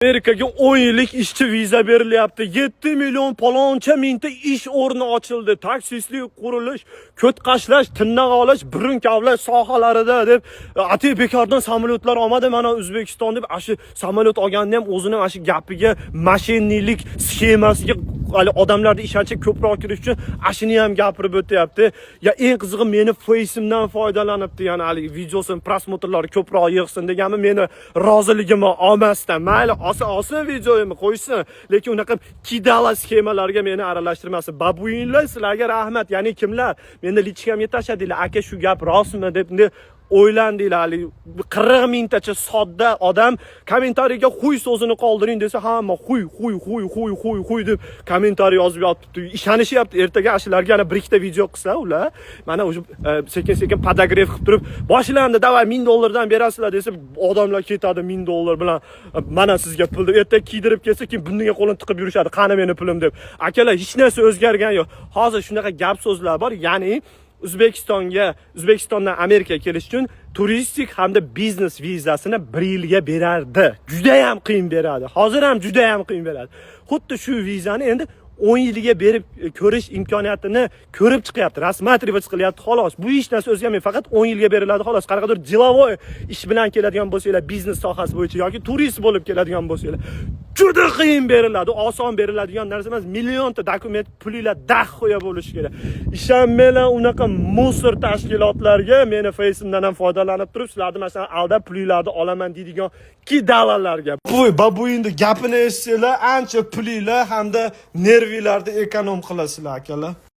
Amerikaga 10 yillik ishchi viza berilyapti. 7 million paloncha mingta ish o'rni ochildi. Taksistlik, qurilish, ko't qashlash, tirnoq olish, burun kavlash sohalarida deb atay bekordan samolyotlar olmadi mana O'zbekiston deb, shu samolyot olganda ham o'zini mana shu gapiga, мошенник lik sxemasiga hali odamlarni ishonchi ko'proq kirish uchun ashuni ham gapirib o'tyapti. Ya eng qizig'i, meni faceimdan foydalanibdi, ya'ni haligi videosini просмотр lari ko'proq yig'sin deganmi, meni roziligimni olmasdan. Mayli, olsa olsin, videoyimni qo'ysin, lekin unaqa кидала sxemalarga meni aralashtirmasin. Babuinlar, sizlarga rahmat. Ya'ni kimlar meni личка mga tashladinglar, "Aka, shu gap rostmi?" deb o'ylandinglar. Haligi 40 mingtacha sodda odam комментарий ga "хуй" so'zini qoldiring desa, hamma "хуй, хуй, хуй, хуй, хуй, хуй" deb комментарий yozib yotibdi, ishonishyapti. Ertaga shularga yana bir ikkita video qilsa, ular mana уже sekin sekin подогрев qilib turib boshlandi. "Давай, 1000 dollardan berasizlar" desa, odamlar ketadi 1000 dollar bilan, "Mana sizga pul" deb. Ertaga kiydirib kelsa, keyin bunga qo'lini tiqib yurishadi, "Qani meni pulim?" deb. Akalar, hech narsa o'zgargani yo'q. Hozir shunaqa gap so'zlar bor, ya'ni O'zbekistonga, O'zbekistondan Amerikaga kelish uchun turistik hamda biznes vizasini bir yilga berardi. Judayam qiyin beradi. Hozir ham judayam qiyin beradi. Xuddi shu vizani endi 10 yilga berib ko'rish imkoniyatini ko'rib chiqyapti, рассматривать qilyapti, xolos. Bu hech narsa o'zgarmaydi, faqat 10 yilga beriladi, xolos. Qanaqadir деловой ish bilan keladigan bo'lsanglar, biznes sohasi bo'yicha yoki turist bo'lib keladigan bo'lsanglar, juda qiyin beriladi, oson beriladigan narsa emas. Millionta dokument, pulinglar дохуя bo'lishi kerak. Ishonmanglar unaqa мусор tashkilotlarga, meni faceimdan ham foydalanib turib, sizlarni masalan aldab pulinglarni olaman deydigan кидала larga. Bu babuinni gapini eshitsanglar, ancha pulinglar hamda nervinglarni эконом qilasizlar, akalar.